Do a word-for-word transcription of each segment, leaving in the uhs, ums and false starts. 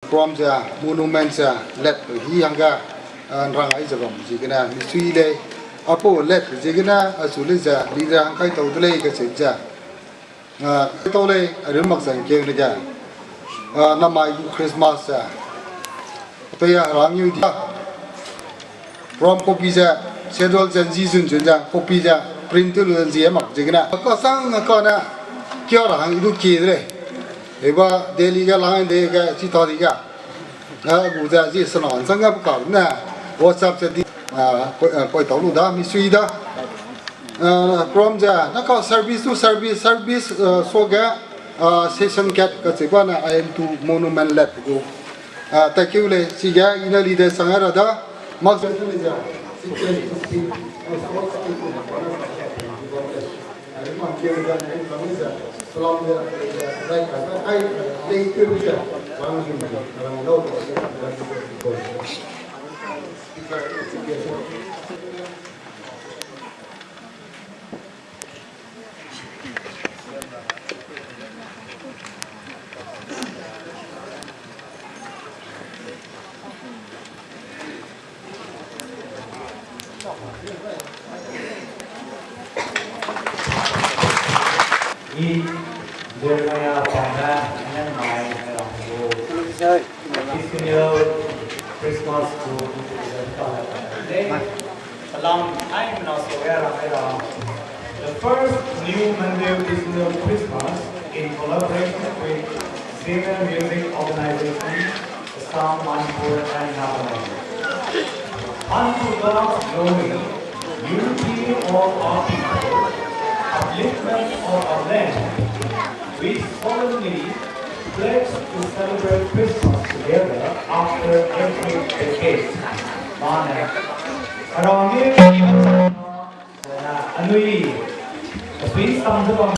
Prom ze, monument ze, let pe hi hangge, a, nrang ai ze bam ziegene, misui lei, aipau let pe ziegene, achu lei ze, leader hang kai tau de lei kacheu ze. A, kai tau lei, a rim mak zang keu ne ge. A, namai gu Christmas ze. Pe ya rang yu dia. Prom copy ze, schedule ze nzi zun zun ze, copy ze, print tew lu ze nzi e mak ziegene. Kasang kane, kia ra hang i du kie de lei. Eba Delhi ge lang de ge, chi ta di ge. A, gu ze, zi sena, nsang ge pe ka ne, WhatsApp ze di, a, koi, a, koi tau lu da, misui da. A, prom ze, na ka service to service, service, a, so ge, a, session kat kacheu ba ne, I M two monument let gu. A, thank you lei, chige, ina leader sang ra da, mak ze, I Jeremiah Pangna, Nyanmai Rangbo, Bicentennial Christmas to Alang Time na Soya Rangera. The first new Mandeu Bicentennial Christmas in collaboration with Zeme Music Organization, Assam, Manipur, and Nagaland. Unto God's glory, unity of our people, upliftment of our land, we solemnly pledge to celebrate Christmas together after every decade. Mane, around here, anui, a sweet sound of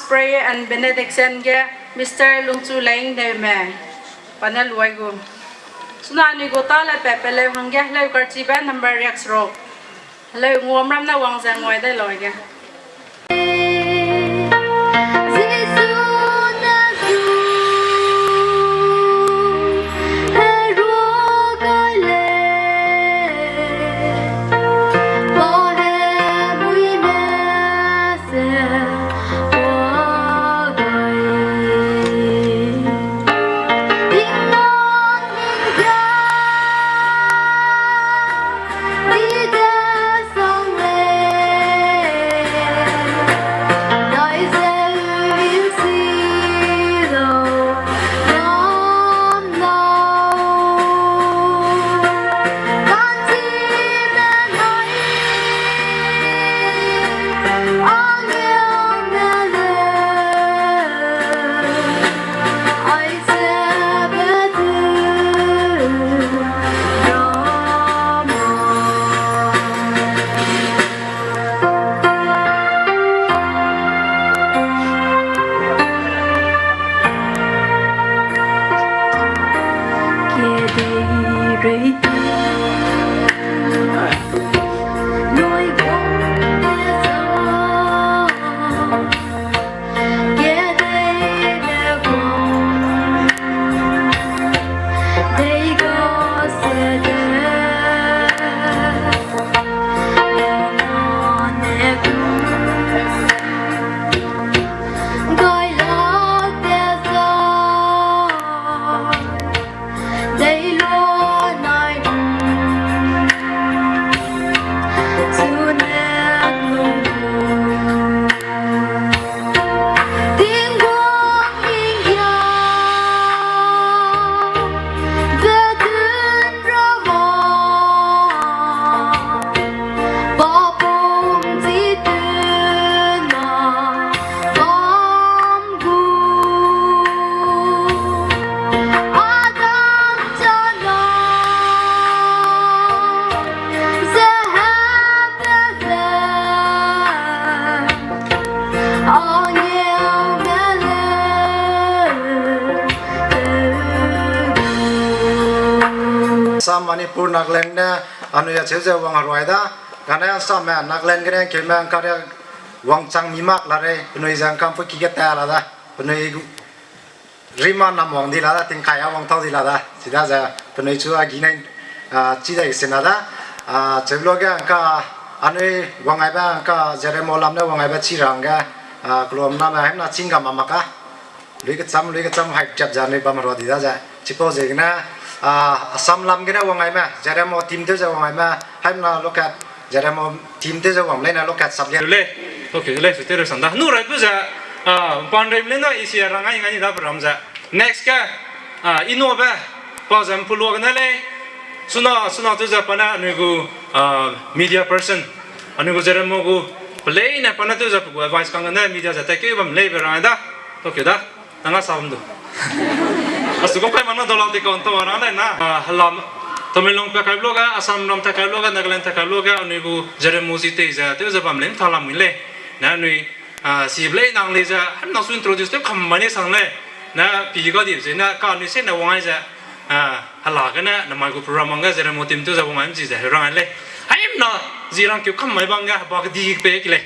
Prayer and benediction ge Mister Lungchu Leng Deume, pa ne luai gu. Suna anui gu ta le pe pe leu hangge heleu karchibe number riak seruk. Heleu nguam ram ne wang ze nguai dai lau ge. Assam, Manipur, Nagaland ne anui acheu ze wang heruai da. Kane Assam me, Nagaland gene keume ngkaria wangchang mi mak la rei, penui ze ngkam pu ki ge ta la da. Penui rima nam wang di la da, tingkai a wang tau di la da. Chida ze penui chu a gi nai, a, chi dai sena da. A, cheu lo ge ngka anui wangaibe ngka Jeremo lam ne wangaibe chi ra hangge, a, kelum name hemna ching ga ma mak a. Lui kecham, lui kecham hai piat ze anui bam rua di da ze. Chipau ziegene, a, Assam lam gene wangaime, Jeremo team tew ze wangaime, haimna lokat, Jeremo team tew ze wang leine lokat sap lia. Lu lei, okay, lu lei, su tew lu sang da. Nu rai pu ze, a, pan rem lei na, isi rang ai ngai ni da program ze. Next ge, a, Inobe, pa ze mpu lua gene lei. Suna, suna tew ze pa ne anui gu, a, media person, anui gu Jeremo gu, pe leine pa ne tew ze pe gu advice kang gene media ze tatkeu bam lei be rang da. Okay da. Nang a sa bam du. A su kau kai mak na dau lau ti kau ntau a rang dai na. A, helam, Tamenglong pa kai lu ge, Assam ram ta kai lu ge, Nagaland ta kai lu ge, anui gu Jeremo zi tei ze, tew ze bam lei, ntha lam mi lei. Ne anui, a, si lei nang lei ze, hem nang su introduce tew kam mai ne sang lei. Ne pi ga di ze, ne ka anui se ne wang ai ze, a, hela gene, namai gu program hangge Jeremo team tew ze wang ai mchi ze, rang ai lei. Haimna, zi rang keu kam mai bang ge, ba ke di pe ki lei.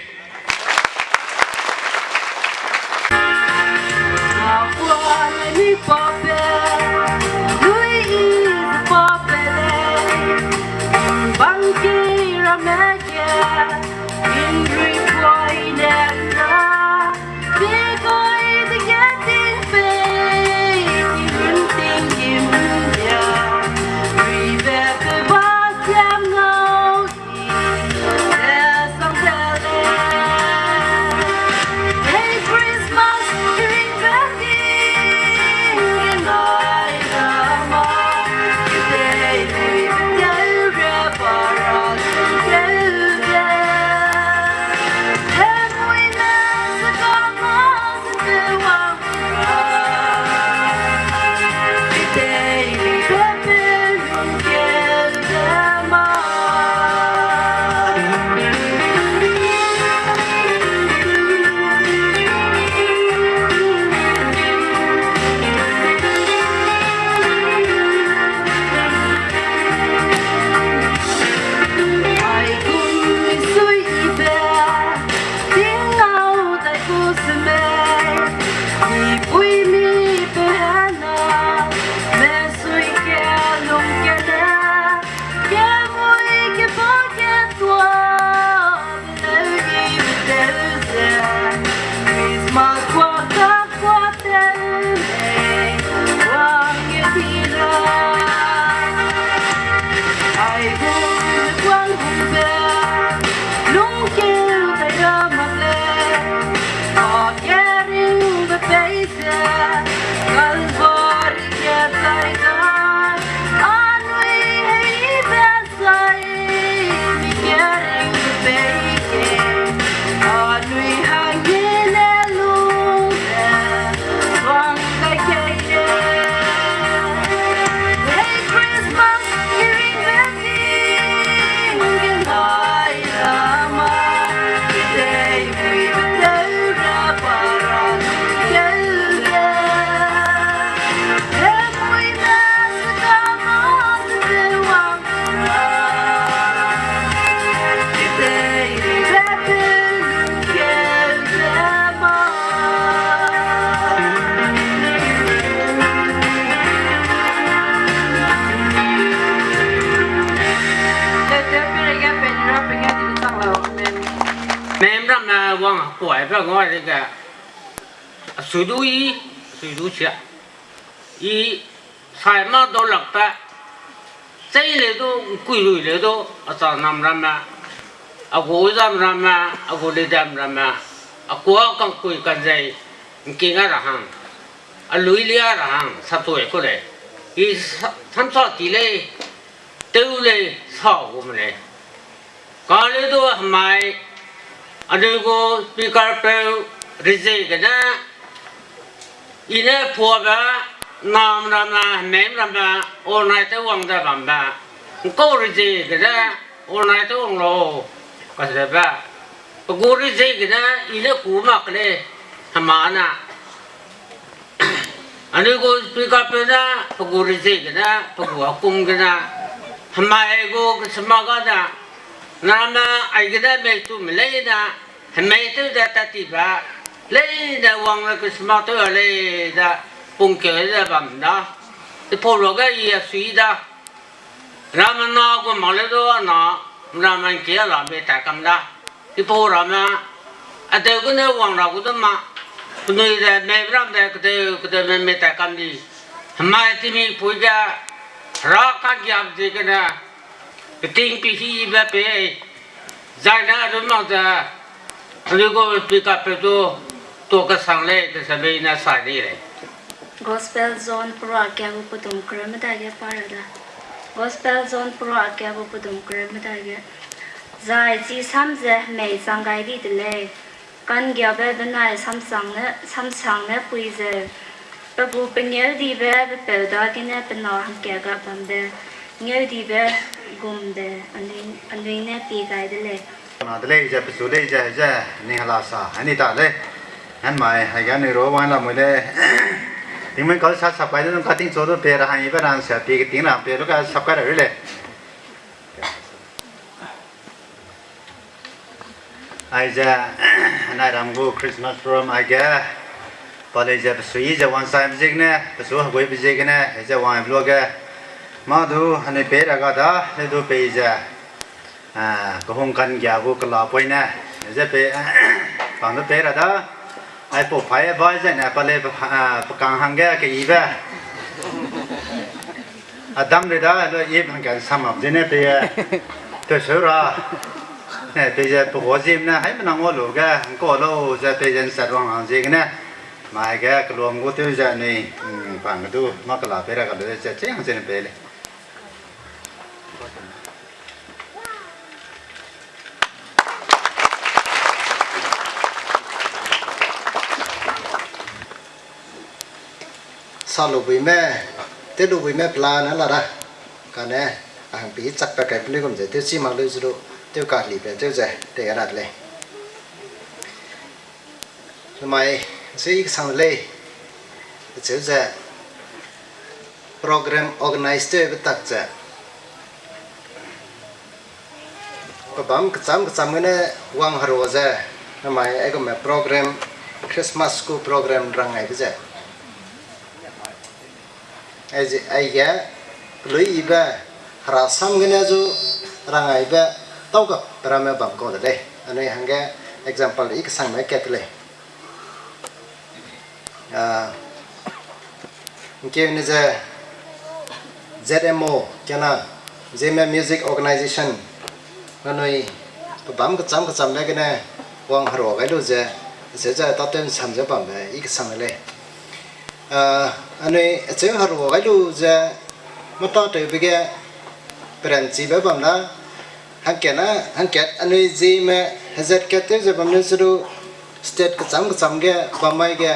Memramme wang kuai pe ngau de ge, a sui du i, a sui du sia. I sai ma dau lak pe, chei le du, nkui lui le du, a cha nam ramme, a gu zam ramme, a gu le dam ramme, a kua kangkui kanzei, nking a ra hang, a lui lia ra hang, sa tui ku lei. I sa-, samsa ti lei, teu lei, sa gu me lei. Ka le du hemai, anui gu speaker peu, reze gene, i ne puabe, nam ramme, hemei ramme, online te wang ze bambe, nkau reze gene, online te wang lau, kasebe, pe gu reze gene, i ne ku mak lei, hema na. Anui gu speaker peu ne, pe gu reze gene, pe gu akum gene, hemai gu kesema gane, name aigene mei tu me leine, hemei tew ze tat tibe, leine wang le kesema tew a lei ze, pungkeu ze bam da. Chipau luage i a sui da. Ramme na gu mak le du na, ramme ngke a la mei tat kam da. Chipau ramme, a deu gene wang ra gu du ma, penui ze mei ram ze kedeu, kedeu me mei tat kam di. Hemai timi pui ge, hera kagiabe ziegene, peting pehîbe pei, zai ne a run mak ze, anui gu speaker peu du, tuâ kesang lei, kesebe ne sai di lei. Gospel John perua kia gu pedum kereu medai ge pa ra da. Gospel John perua kia gu pedum kereu medai ge. Zai chi sam ze hemei chang gai di de lei. Ka'nggiabe benai samsang ne, samsang ne pui zeu. Pe gu pengêudibe pepeu dagene pe na hangkat ga bambe, ngêudibe gumbe, anui, anui ne pie gai de lei. Na de lei ze, pechu lei ze, ze, ning hela sa, ani ta lei. Anmai, aige anui ru wang lamui lei. Tingmui kau sa sap kai de nung kating chu du pie ra hang ibe ran sa pie keting ra pie lu ka sap kai ra ri lei. Aize, anai ram gu Christmas program aige, pa lei ze pesui ze wangchaibe ziegene, pechu heguibe ziegene, aize wangbe luage, mâ du anui pei ra ga da, le du pei ze, ah, kehung ka'nggia gu kela poine, ze pei, pang du pei ra da, aipau pai bai zaine pa lei pe, ah, pe kang hangge keyibe. Adam rei da, lu Eve hangge samap zene pei, eh, tewseu ra. Eh, pei ze pe gu zim ne, haimena ngau lu ge, ngkau lau ze pei ze nsat wang hang ziegene. Mai ge, keluam gu tew ze anui, mm, pang ge du, mâ kela pei ra ga lu ze, chei hang zene pei lei. Sa lubuime, tew lubuime plan ne la da. Kane, a hang pi chak pa kai pe lui gum ze, tew chi mak lui zu lu, tew kalibe, tew ze, tei ga ra de lei. Namai, se i kesang de lei, cheu ze, program organize tewbe tak ze, pebâm kechâm kechâm gene wang herua ze, namai aigumme program, Christmas gu program rang ngaibe ze. Aize, aige, peluiyibe, herasam gene zu rang ngaibe, tau gap pe ramme bam kau de lei. Anui hangge example i kesangme kat de lei. Ah, ngkeune ze Z M O, kena, Zeme Music Organization, nanui pebâm kechâm kechâmbe gene wang herua gai lu ze, ze ze tâtew nsam ze bambe i kesang de lei. Ah, anui acheu herua gai lu ze, mâtatewbe ge peranchibe bam da, hangkat na, hangkat anui Zeme hezat kat tew ze bam ne se du, state kecham kecham ge bam mai ge,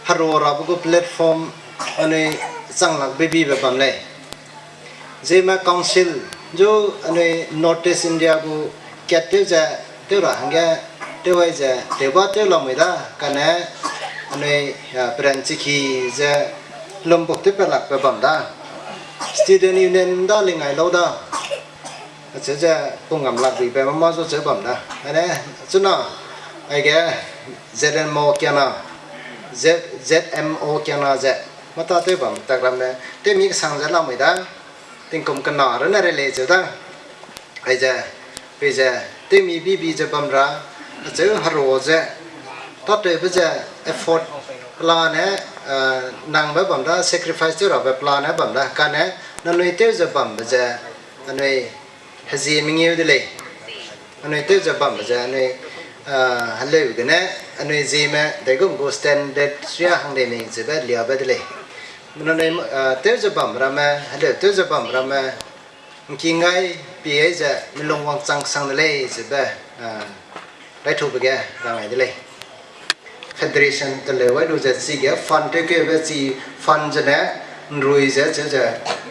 herua rabe gu platform anui chang lak bebibe bam lei. Zeme council zu anui North East India gu kat tew ze, tew ra hangge, tew ai ze, tewba tew lamui da, kane anui, ah, peranchi ki ze, lumpuk tew pe lakbe bam da. Student union da lingai lau da. Acheu ze pungngam lak bibe mâ mâ zu cheu bam da. Ane, chuna, aige Z M O kiana, Z-, Z M O kiana ze, mâtatew bam tak ramme, tewmi kesang ze lamui da, tingkum kena runne rei lei cheu da. Aize, peize, tewmi bibi ze bam ra, acheu herua ze, tâtewbe ze effort pelane, eh, nangbe bam da, sacrifice tew rabe pelane bam da, kane, nanui tew ze bambe ze, anui hezie mengeu de lei. Anui tew ze bambe ze, anui, ah, heleu gene, anui Zeme, daigum gu standard ria hang lei mei zebe liabe de lei. Nanui, ah, tew ze bam ramme, heleu tew ze bam ramme, ngki ngai pi ai ze milung wangchang sang de lei zebe, ah, raitube ge rang ai de lei. Federation teleu ai lu ze chige fund tewkeube chi fund zene nrui ze cheu ze,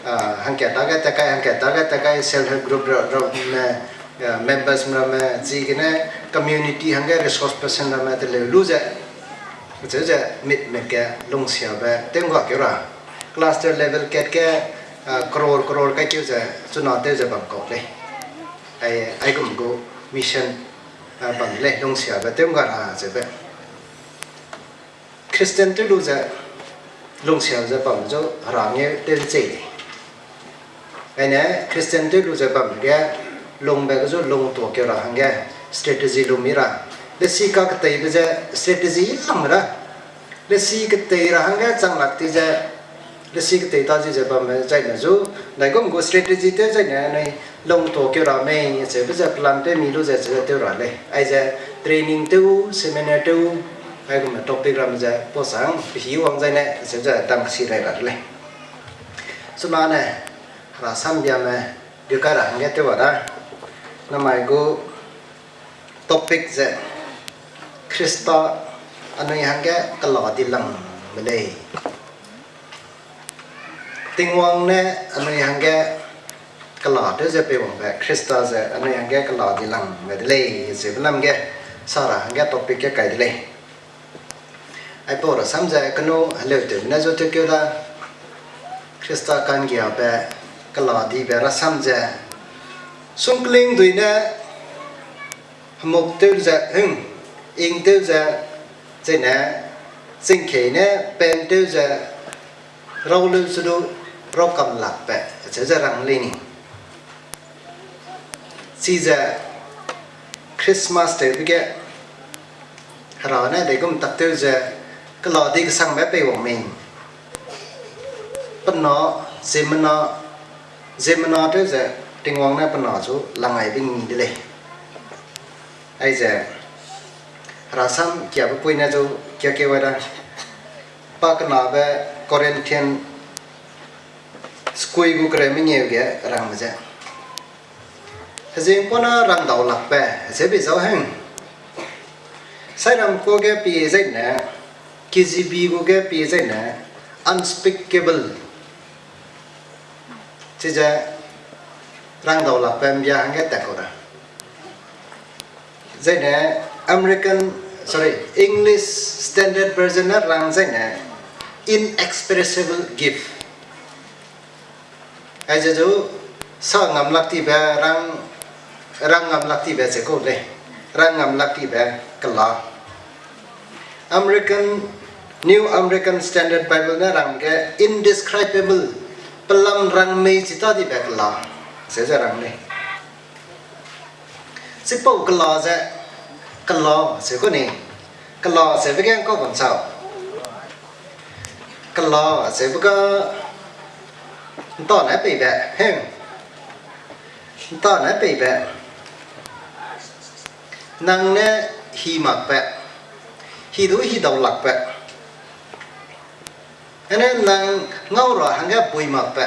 ah, hangkat dage tat kai, hangkat dage tat kai self help group ra, ramme, ah, members ramme chigene community hangge resource person ramme teleu lu ze, cheu ze mit mit ge lungsiabe tew ngga keu ra. Cluster level kat ge, ah, crore crore kaikeu ze chuna tew ze bam kau lei. Ai, aigum gu mission, ah, bam lei, lungsiabe tew ngga ra zebe. Christian tew lu ze, lungsiabe ze bam zu hera ngeu tew nchei lei. Aine Christian tew lu ze bam ge, lungbe ge zu lung tuâ keu ra hangge, strategy lu mi ra. Lesi kaketeibe ze strategy lam ra. Lesi ketei ra hangge chang lak ti ze, lesi ketei ta zi ze bamme zaine zu, ndaigum gu strategy tew zaine anui lung tuâ keu ra mei, cheube ze plan tew mi lu ze cheu tew ra lei. Aize training tew, seminar tew, aigumme topic ramme ze pau sang pehi wang zaine, cheu ze dang si rai ra de lei. Chunane, hera sambiame, gu kai ra hangge tew wa da. Namai gu topic ze, Khrista anui hangge kela di langbe lei. Tingwang ne anui hangge kela tew ze peiwangbe, Khrista ze anui hangge kela di langbe de lei, zebe lam ge, sa ra hangge topic ge kai de lei. Aipau rasam ze kenu heleu tewbe ne zu tewkeu da, Khrista ka'nggiabe, kela dibe rasam ze, sungkling dui ne, hemuk tew ze, hung, ing tew ze, zene, chingkei ne, pen tew ze, rauleu se du, raukam lakbe, acheu ze rang lei ni. Chize Christmas tewbe ge, hera ne deigum tak tew ze, kela di kesangbe peiwang mei. Pe na, ziemmena, ziemmena tew ze, Tingwang ne pe na zu lang aibe ngi de lei. Aize, hera sam kiabe pui ne zu, kia keu ai da. Pa kenabe Corinthian sekui gu kereu mengeu ge rangbe ze, hezing puna rangdau lakbe, ze bi zau heng. Sairam ku ge pie zaine, K J V gu ge pie zaine, unspeakable. Chize rangdau lakbe mbia hangge tat kau da. Zaine American, sorry, English Standard Version ne rang zaine inexpressible gift. Aize zu sa ngam lak tibe rang, rang ngam lak tibe ze kau lei. Rang ngam lak tibe kela. American, New American Standard Bible ne rang ge indescribable, pelam rang mei chi ta dibe kela, ze ze rang lei. Chipau kela ze, kela ze kau ni, kela ze be ge kau bam chau. Kela ze be ga, nta ne peibe, heng. Nta ne peibe. Nang ne hi makbe. Hi du hi dau lakbe. Ane nang ngau ra hangge bui makbe.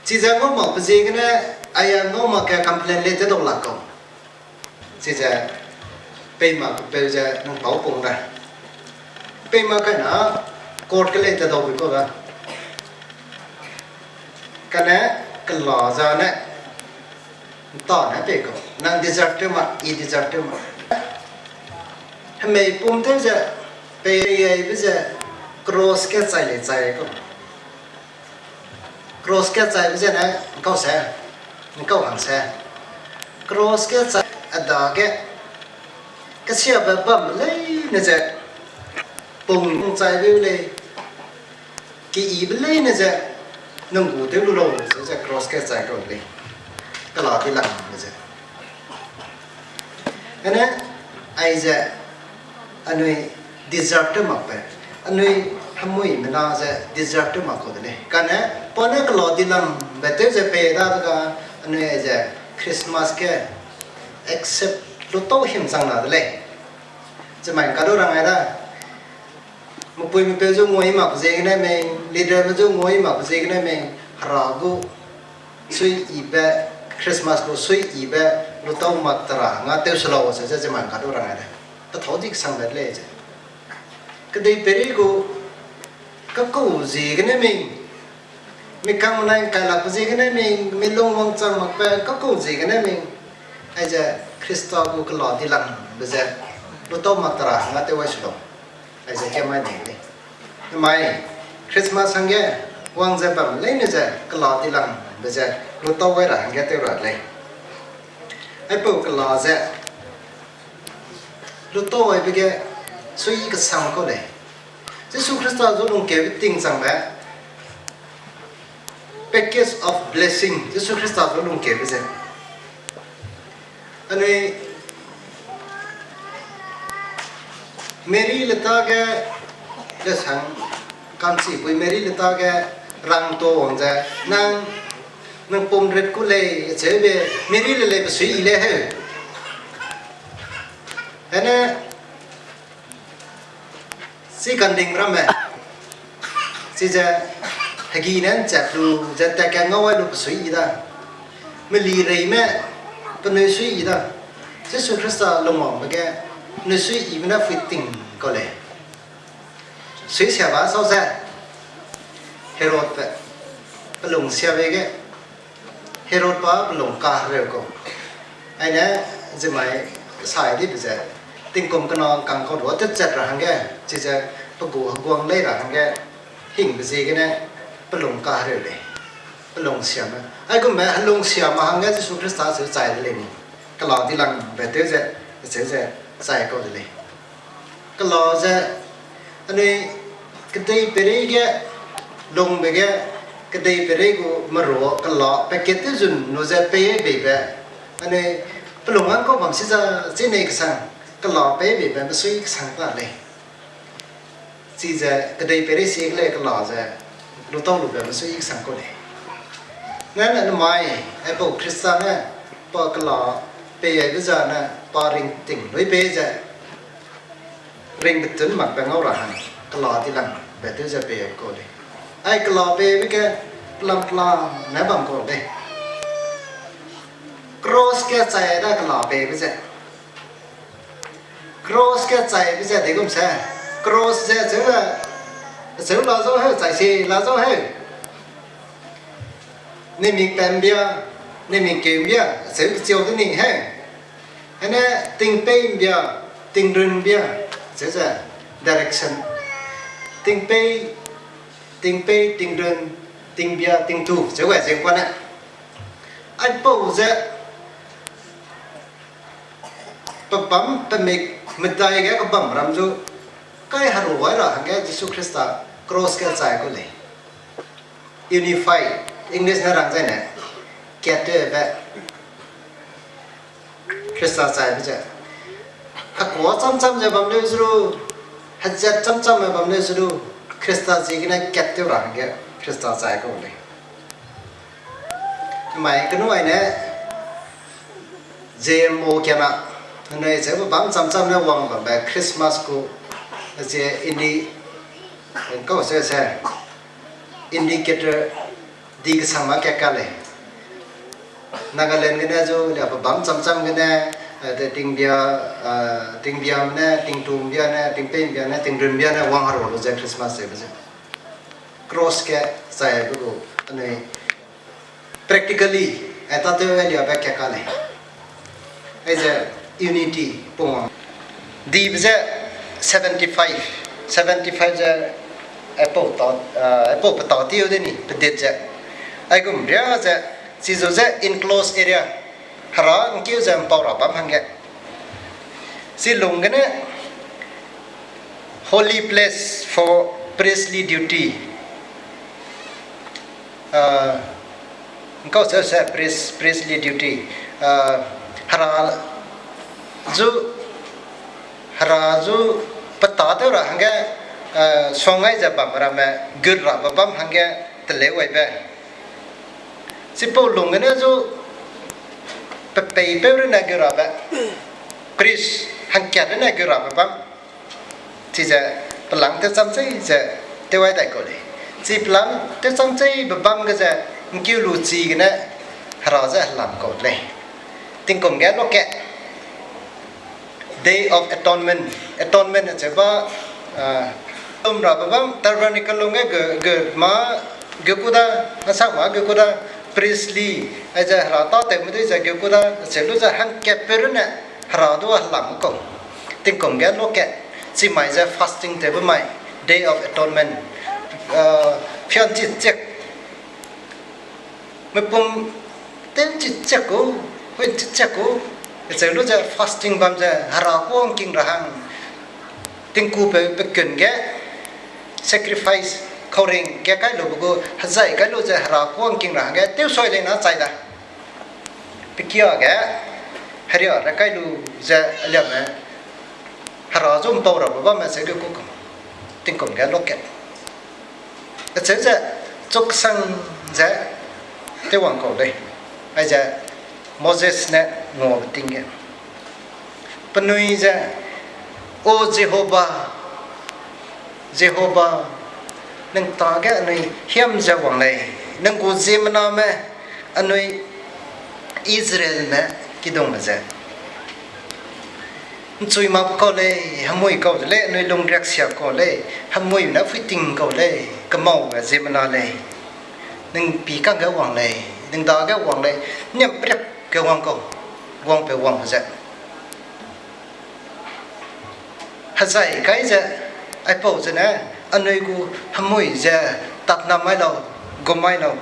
Chize ngau makbe ziegene, aia ngau mak ge complain lei te dau lak kau. Chize pei makbe peu ze nang pau pung da. Pei mak kai na court ke lei te dau bui kau da. Kane kela zane, ntane pei kau. Nang deserve tew ma, I deserve tew ma. Hemei pum tew ze, pei aibe ze, cross ke chai lei chai kau. Cross ke chaibe zene, nkau se, nkau hang se. Cross ke chai a dage, kesiabe bam leine ze, pung chaibe lei, keyibe leine ze, nang gu tew lu lau, ze cross ke chai kau lei. Kela di langbe ze. Ane, aize, anui deserve tew makbe. Anui hemuimena ze deserve tew mak kau de lei. Kane, pa ne kela di langbe tew ze pei da dega, anui aize Christmas ge accept lu tau him chang la de lei. Chimai kadu rang ai da. Mepui mepeu zu ngui mak ziegene mei, leaderme zu ngui mak ziegene mei, Hera gu suiyibe, Christmas gu suiyibe, lu tau mak tera nga tew se lau se ze chimai kadu rang ai de. Pe thau di kesangbe de lei ze. Kedeipeirei gu, kakau ziegene mei, mi kangmenai kailakbe ziegene mei, mi lung wangchang makbe kakau ziegene mei, aize Khrista gu kela di langbe ze, lu tau mak tera nga tew ai se lau. Aize ke mai nei lei. Namai, Christmas hangge, wang ze bam leine ze, kela di langbe ze, lu tau ai ra hangge tew ra lei. Aipau kela ze, lu tau aibe ge, sui kesang kau lei. Jisu Khrista zu lungkeube ting changbe, package of blessing, Jisu Khrista zu lungkeube ze. Anui, Mary le tage, lesang, ka'nchipui Mary le tage, rang ta wang ze, nang, nang pum rit ku lei, acheube, Mary le lei pe sui yi lei heu. Ane, chi kanding ramme, chize, hegi ne nchat lu ze tat ka ngau ai lu pe sui yi da. Meli reime, penui sui yi da. Jisu Khrista lungwangbe ge, penui sui yibe ne phui ting kau lei. Sui siaba sau ze, Herod pe, pe lung siabe ge, Herod pa pe lung kahereu kau. Aine, zimai sai dibe ze, tingkum kena kang kau rua tewchat ra hangge, chize pe gu heguang lei ra hangge, hingbe ziegene, pe lung kahereu lei. Pe lung siame. Aigumbe helung siame hangge Jisu Khrista seu chai de lei ni. Kela di langbe tew ze, acheu ze, chai kau de lei. Kela ze, anui kedeipeirei ge, lungbe ge, kedeipeirei gu merua kela package tew zun lu ze pei beibe, anui pelung ngkau bam si za, chi nei kesang, kela pei beibe mesui kesang ta lei. Chize kedeipeirei sie ge lei kela ze, lu tau lube mesui kesang kau lei. Nane namai, aipau Khrista ne, pa kela pei aibe zane, pa ringting lui pei ze, ring betun makbe ngau ra hang, kela di langbe tew ze pei kau lei. Ai kela peibe ge, pelam pelam ne bam kau lei. Cross ge chai da kela peibe ze. Cross ge chaibe ze deigum se. Cross ze acheu, acheu la zau heu, chai si la zau heu. Nimik pembia, nimik keumbia, acheu kechiau de ni heu. Ane tingpei mbia, tingrun mbia, acheu ze direction. Tingpei, tingpei, tingrun, tingbia, tingtu, acheu gai zeng kuane. Aipau ze, pebâm pemik medai ge kebam ram zu, kai heru wai ra hangge Jisu Khrista cross ge chai kau lei. Unify, English ne rang zaine, kat tewbe, Khrista chaibe ze. Hekua cham cham ze bam leu zu lu, hezat cham cham ze bam leu zu lu, Khrista ziegene kat tew ra hangge Khrista chai kau lei. Mai kenu aine, J M O kiana, anui ze bam cham cham ne wang bambe Christmas gu, Ze indi, kau se se, indicator di kesang ma kat ka lei. Nagaland gene zu lia pe bam cham cham gene, eh, de tingbia, eh, tingbiame ne, tingtumbia ne, tingpeimbia ne, tingrunbia ne wang hera lu ze Christmas ze be ze cross ke chaibe gu, anui practically, eh, tatew liabe kat ka lei. Aize unity pungwang. Dibe ze seventy-five, seventy-five ze, eh, pau ta, eh, pau pe ta tiu de ni, pedit ze. Aigum ria ze, chizu ze enclosed area. Hera ngkeu ze mpau ra bam hangge. Chi lung gene holy place for priestly duty. Ah, ngkau se se priest, priestly duty. Ah, hera zu, hera zu peta tew ra hangge, ah, suang gai ze bam ramme gut rabe bam hangge teleu aibe. Chipau lung gene zu pepeipeu rune gut rabe, priest hangkat rune gut rabe bam. Chize pelang tewcham chei ze tew ai dai kau lei. Chi pelang tewcham chei be bam ge ze ngkeu lu chi gene hera ze helam kau de lei. Tingkum ge lokat Day of Atonement. Atonement acheu ba, ah, tum rabe bam tabernacle lung ge gu, gu ma, gu ku da, nasak ma gu ku da, priestly, aize hera tâtewme dui ze gu ku da, acheu lu ze hangkatpeu rune hera du a helam kau. Tingkum ge lokat, chi mai ze fasting tewbe mai, Day of Atonement. Ah, fian chi chek Mepum ten chi chek gu, hui chi chek gu, acheu lu ze fasting bam ze hera kuâ ngking ra hang, tingkupeu pe kun ge, sacrifice, kauring ge kai lube gu, hezai kai lu ze hera kuâ ngking ra hangge, tewsui lei na chai da. Pe kia ge, heria re kai lu ze aliame, hera zu mpau rabe bamme cheu ge ku kum, tingkum ge lokat. Acheu ze, chuksang ze, tewwang kau lei. Aize, Moses ne nguabe ting ge. Penui ze, O Jehova, Jehova, nang ta ge anui hiam ze wang lei, nang gu ziemmename, anui Israelme kidungme ze nchui mak kau lei, hemui kau de lei, anui lungriak sia kau lei, hemui ne phuiting kau lei, kemaube ziemmena lei. Ning pi kangge wang lei, ning dage wang lei, niam priak ge wang kau, wangpeu wangbe ze. Hezai kai ze, aipau zene, anui gu hemui ze, tatna mai lau, gum mai lau,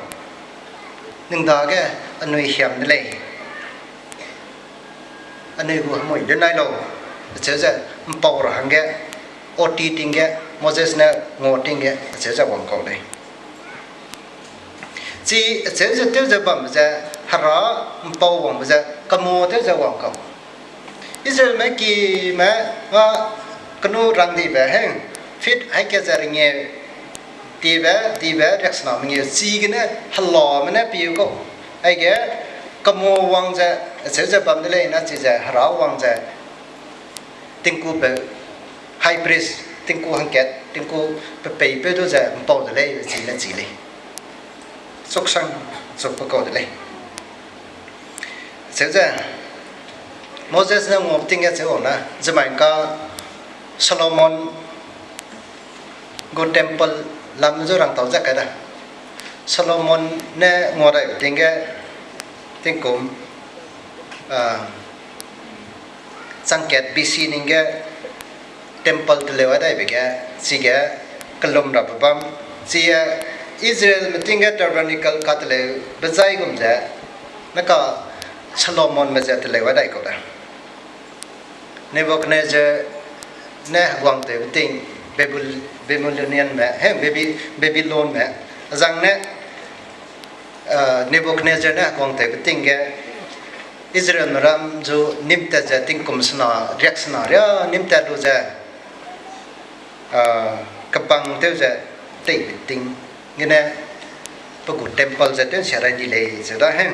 ning dage anui hiam de lei. Anui gu hemui de nai lau, acheu ze mpau ra hangge, oti ting ge, Moses ne ngua ting ge, acheu ze wang kau lei. Chi acheu ze tew ze bambe ze, hera mpau wangbe ze, kemu tew ze wang kau. Israelme kime, a, kenu rangdibe heng, feet hai ke ze ringe, dibe, dibe, riaksena mengeu, chigene, helame ne piu kau. Aige, kemu wang ze, acheu ze bam de lei na chize, hera wang ze, tingkupeu, high priest, tingku hangkat, tingku pepeipeu du ze mpau de lei, chine chi lei. Chuksang, chukpe kau de lei. Acheu ze, Moses ne nguabe ting ge cheu wang na, zemai ka Solomon gu temple lam zu rangtau ze kai da. Solomon ne ngua daibe ting ge, tingkum, ah, changkat B C ning ge temple teleu a daibe ge, chige kelum rabe bam, chige Israelme ting ge tabernacle kateleube zai gum ze, neka Solomonme ze teleu a dai kau da. Nebuchadnezzar ne heguangtewbe ting, Babylonianme, he, Baby-, Babylonme, azang ne, ah, Nebuchadnezzar ne heguangtewbe ting ge, Israelme ram zu nîmtat ze tingkum sena, riaksena ria nîmtat lu ze, ah, kebang tew ze teibe ting gene pe gu temple ze tew nsia rai di lei ze da he.